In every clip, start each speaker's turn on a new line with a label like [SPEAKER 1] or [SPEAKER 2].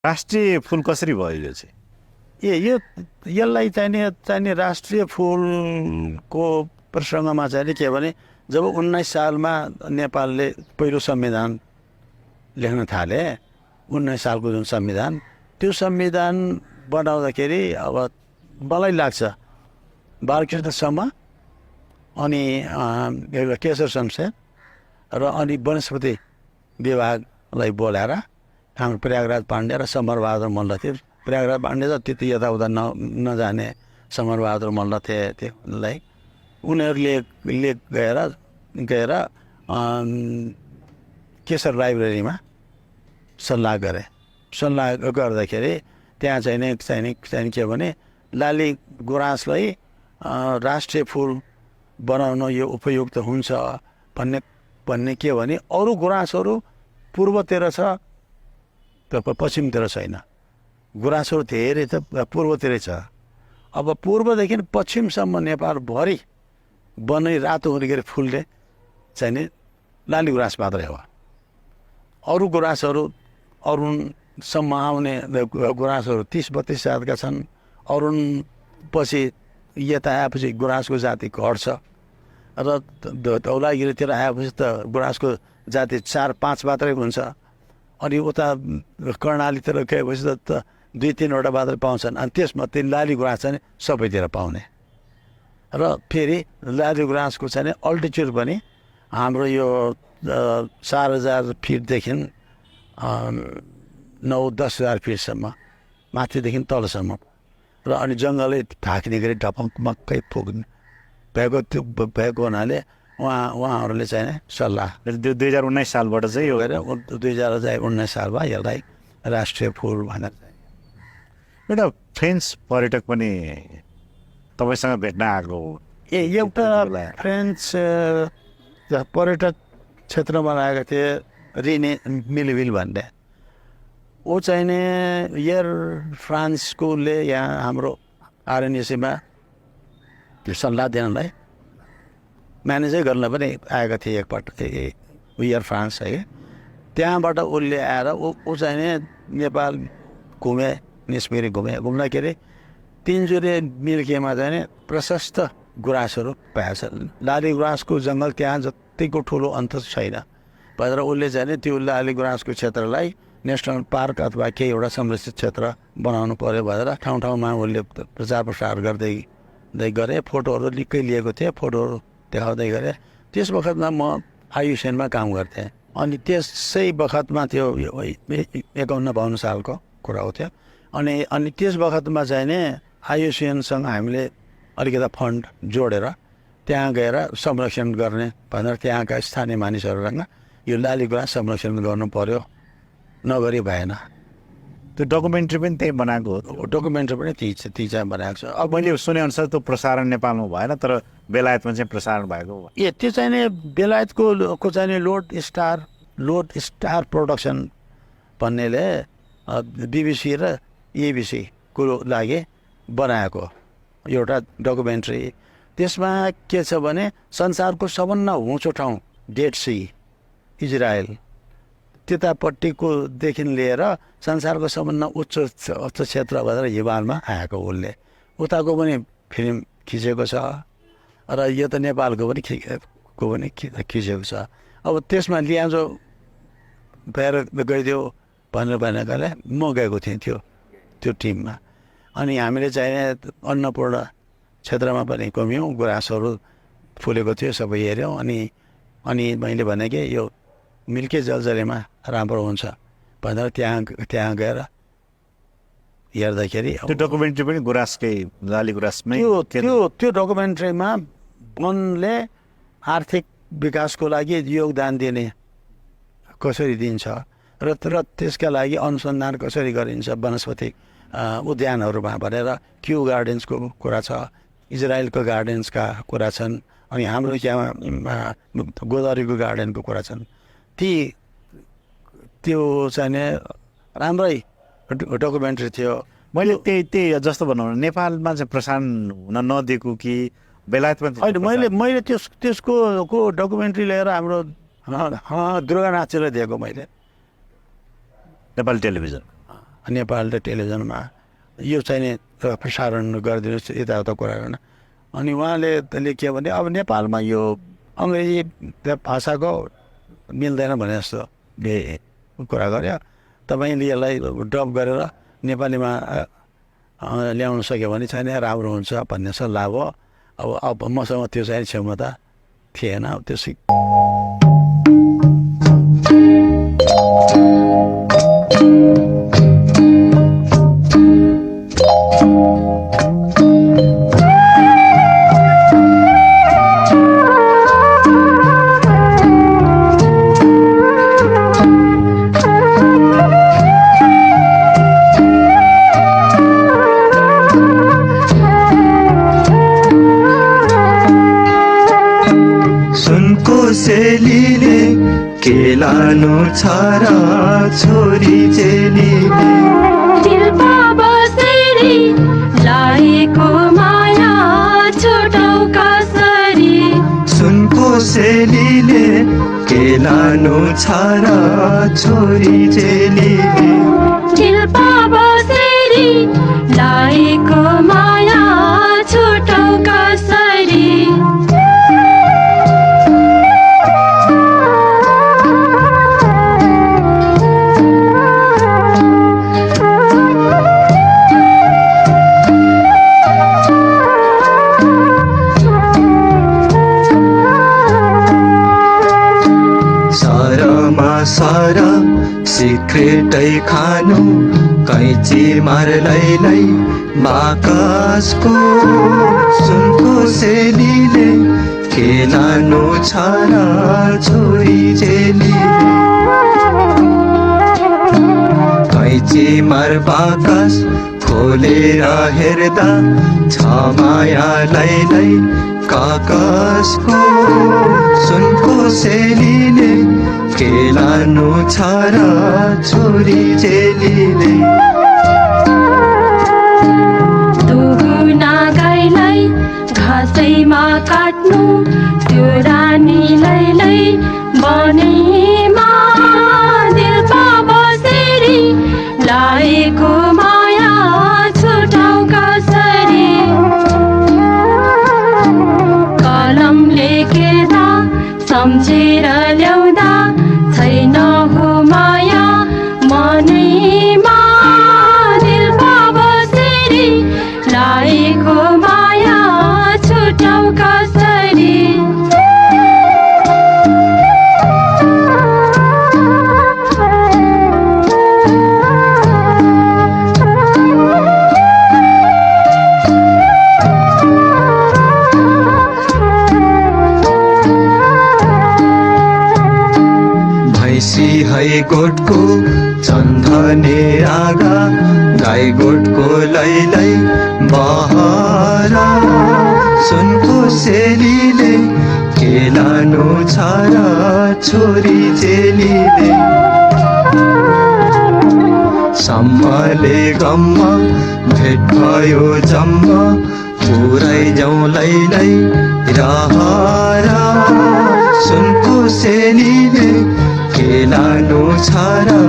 [SPEAKER 1] राष्ट्रिय फुल कसरी भयो यो चाहिँ?
[SPEAKER 2] यसलाई चाहिने राष्ट्रिय फुलको प्रसङ्गमा चाहिँ के भने जब 19 सालमा नेपालले पहिलो संविधान लेख्न थाले, 19 सालको जुन संविधान, त्यो संविधान बनाउँदाखेरि अब मलाई लाग्छ बालकृष्णसम्म अनि केशर शमशेर र अनि वनस्पति विभागलाई बोलाएर हाम्रो प्रयागराज पाण्डे र समरबहादुर मल्ल थियो। प्रयागराज पाण्डे त त्यति यताउता नजाने समरबहादुर मल्ल थिए। त्योलाई उनीहरूले गएर केशर लाइब्रेरीमा सल्लाह गरे। सल्लाह गर्दाखेरि त्यहाँ चाहिने के भने लाली गुराँसलाई राष्ट्रिय फुल बनाउन यो उपयुक्त हुन्छ भन्ने के भने अरू गुराँसहरू पूर्वतिर छ, पश्चिमतिर छैन। गुराँसहरू धेरै त पूर्वतिरै छ। अब पूर्वदेखि पश्चिमसम्म नेपालभरि बनै रातो हुने फुलले चाहिने लाली गुराँस मात्रै हो। अरू गुराँसहरू अरुणसम्म आउने गुराँसहरू 30-32 जातका छन्। अरुण पछि यता आएपछि गुराँसको जाति घट्छ र धौलागिरीतिर आएपछि त गुराँसको जाति 4-5 मात्रै हुन्छ। अनि उता कर्णालीतिर गएपछि त 2-3वटा मात्रै पाउँछन्। अनि त्यसमध्ये लाली गुराँस चाहिँ सबैतिर पाउने र फेरि लाली गुराँसको चाहिँ अल्टिच्युड पनि हाम्रो यो 4000 फिटदेखि 9-10 हजार फिटसम्म माथिदेखि तलसम्म र अनि जङ्गलै ढाक्ने गरी ढपमक्कै पुग्ने भएको हुनाले उहाँहरूले चाहिँ सल्लाह
[SPEAKER 1] 2019 सालबाट चाहिँ यो
[SPEAKER 2] 2019 सालमा यसलाई राष्ट्रिय फुल भनेर
[SPEAKER 1] एउटा फ्रेन्च पर्यटक पनि तपाईँसँग भेट्न आएको हो।
[SPEAKER 2] एउटा फ्रेन्च पर्यटक क्षेत्रमा आएका थिए, रिने मिलभिल भन्ने। ऊ चाहिने एयर फ्रान्सकोले यहाँ हाम्रो आरएनएसीमा सल्लाह दिनलाई म्यानेजै गर्न पनि आएका थिए एकपल्ट एयर फ्रान्स है। त्यहाँबाट उसले आएर ऊ चाहिने नेपाल घुमे, निस्मिरी घुम्दाखेरि तिनजुरे मिल्केमा चाहिँ प्रशस्त गुराँसहरू पाएछ। लाली गुराँसको जङ्गल त्यहाँ जतिको ठुलो अन्त छैन भनेर उसले चाहिँ त्यो लाली गुराँसको क्षेत्रलाई नेसनल पार्क अथवा केही एउटा संरक्षित क्षेत्र बनाउनु पर्यो भनेर ठाउँ ठाउँमा उसले प्रचार प्रसार गर्दै गरे। फोटोहरू निकै लिएको थिएँ, फोटोहरू देखाउँदै गरे। त्यस बखतमा म आयुसिएनमा काम गर्थेँ। अनि त्यसै बखतमा त्यो 51-52 सालको कुरा हो थियो। अनि त्यस बखतमा चाहिँ नि आयुसिएनसँग हामीले अलिकति फन्ड जोडेर त्यहाँ गएर संरक्षण गर्ने भनेर त्यहाँका स्थानीय मानिसहरूसँग यो लाली गुराँस संरक्षण गर्नु पर्यो, नगरी भएन।
[SPEAKER 1] त्यो डकुमेन्ट्री पनि त्यही बनाएको हो?
[SPEAKER 2] डकुमेन्ट्री पनि ती चाहिँ बनाएको छ।
[SPEAKER 1] अब मैले सुनेअनुसार त्यो प्रसारण नेपालमा भएन, तर बेलायतमा चाहिँ प्रसारण भएको हो।
[SPEAKER 2] त्यो चाहिँ नि बेलायतको चाहिँ नि लोड स्टार प्रोडक्सन भन्नेले BBC र ABC को लागि बनाएको एउटा डकुमेन्ट्री। त्यसमा के छ भने संसारको सबभन्दा होचो ठाउँ डेड सी इजरायल त्यतापट्टिको देखि लिएर संसारको सबभन्दा उच्च क्षेत्र भनेर हिमालमा आएको उसले उताको पनि फिल्म खिचेको छ र यो त नेपालको पनि खिचेको छ। अब त्यसमा लियाजो भएर गइदियो भनेकाले म गएको थिएँ त्यो टिममा। अनि हामीले चाहिने अन्नपूर्ण क्षेत्रमा पनि घुम्यौँ, गुराँसहरू फुलेको थियो, सबै हेऱ्यौँ। अनि मैले भने कि यो मिल्के जलजरीमा राम्रो हुन्छ भनेर त्यहाँ गएर हेर्दाखेरि
[SPEAKER 1] त्यो डकुमेन्ट्री पनि गुराँसकै लाली गुराँसमै
[SPEAKER 2] त्यो डकुमेन्ट्रीमा वनले आर्थिक विकासको लागि योगदान दिने कसरी दिन्छ र त्यसका लागि अनुसन्धान कसरी गरिन्छ वनस्पति उद्यानहरूमा भनेर क्यू गार्डन्सको कुरा छ, इजरायलको गार्डन्सका कुरा छन्, अनि हाम्रो यहाँ गोदावरीको गार्डनको कुरा छन्। त्यो चाहिँ राम्रै डकुमेन्ट्री थियो।
[SPEAKER 1] मैले त्यही जस्तो भनौँ नेपालमा चाहिँ प्रसारण हुन नदिएको कि बेलायतमा?
[SPEAKER 2] होइन, मैले त्यसको डकुमेन्ट्री लिएर हाम्रो दुर्गानाथजीलाई दिएको मैले,
[SPEAKER 1] नेपाली टेलिभिजन।
[SPEAKER 2] नेपाल टेलिभिजनमा यो चाहिँ नि प्रसारण गरिदिनुहोस् यताउता कुरा गर्न। अनि उहाँले के भने अब नेपालमा यो अङ्ग्रेजी भाषाको मिल्दैन भने जस्तो कुरा गर्यो, तपाईँले यसलाई डब गरेर नेपालीमा ल्याउन सक्यो भने चाहिँ राम्रो हुन्छ भन्ने सल्लाह भयो। अब मसँग त्यो चाहिँ क्षमता थिएन त्यसै।
[SPEAKER 3] सेलीले केलानो छारा छोरी चेलीले
[SPEAKER 4] दिलमा बसेरी लाएको माया छुटौ कसरी।
[SPEAKER 3] सुनको सेलीले केलानो छारा छोरी चेलीले
[SPEAKER 4] दिलमा बसेरी लाएको माया छुटौ कसरी।
[SPEAKER 3] सारा सिक्रेटै खानु कैची मारलैलै बाकसको। सुनको सेलीले केलानो छारा छोरी चेलीले कैची मार बाकस खोलेर हेर्दा छ माया लैलै काकसको। सुनको सेलीले केलानो छारा छोरी चेलीले
[SPEAKER 4] दुहुना गाईलाई घाँसैमा काट्नु त्यो रानीलाई बनेमा दिलमा बसेरी लाएको माया छुटौ कसरी। कलम लेखेर सम्झेर ल्याउँदा छैन हो माया मनैमा दिलमा बसेरी लाएको माया छुटौ कसरी।
[SPEAKER 3] है गोठको चन्दने आगा गाई गोठको लैलै बहरा। सुनको सेलीले केलानो छारा छोरी चेलीले सम्मले गम्मा भेट भयो जम्मा पुरै जाउँ लैलै रहरा। सुनको सेलीले केलानो छारा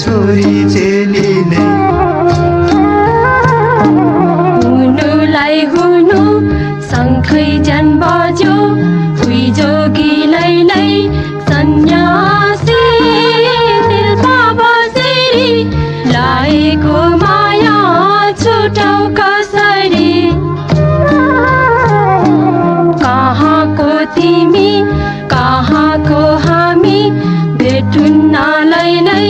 [SPEAKER 3] छोरी चेलीले
[SPEAKER 4] हुनुलाई हुनु शङ्खै जन बज्यो हुई जोगी लैलै सन्यासी दिलमा बसेरी लाएको माया छुटौ कसरी। कहाँको तिमी कहाँको हामी भेटुन्न लैलै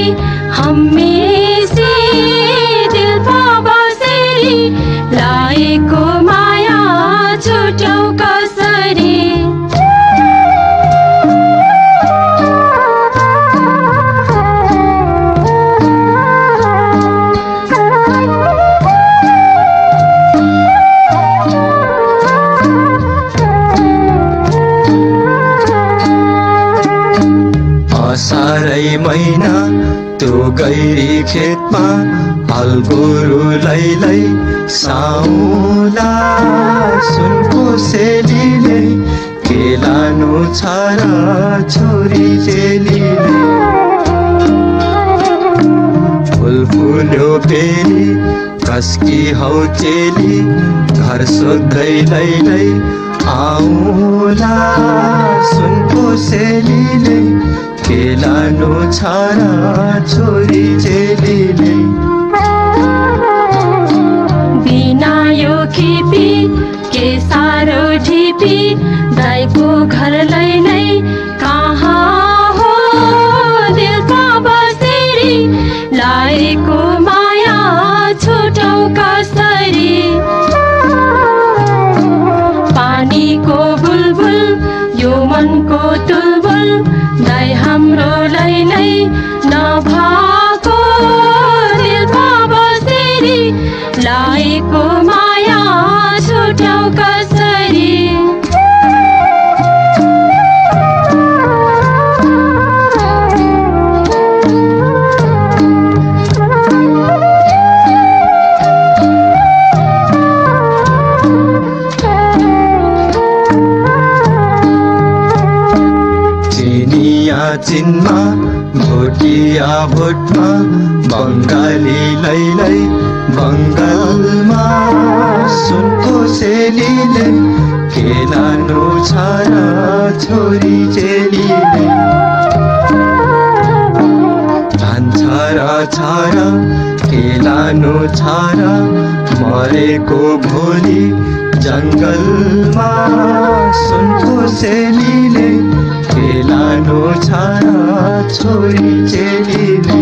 [SPEAKER 4] हमेसी दिलमा बसेरी लाएको माया छुटौ कसरी।
[SPEAKER 3] असारै महिना त्यो गैरी खेतमा हल गोरु लैलै साउला। सुनको सेलीले केलानो छारा छोरी चेलीले फुल फुल बोल्यो फेरि कसकी हौ चेली घर सोध्दै लैलै आउला सुनको सेलीले के लानु छ र छोरी चेलीले
[SPEAKER 4] बिना यो खिपी के सारो ढिपी दाइको घर लैलै कहाँ हो दिल का बसेरी लाएको माया छुटौ कसरी पानीको बुलबुल यो मनको तुलबुल दाइ हाम्रो लैलै नभएको दिल का बसेरी लाएको माया छुटौ कसरी
[SPEAKER 3] चिनमा भोटिया भोटमा बङ्गाली लैलै बङ्गालमा सुनको सेलीले के लानु छ र छोरी चेलीले धान छ र के लानु छ र मरेको भोलि जङ्गलमा सुनको सेलीले के लानु छ र छोरी चेलीले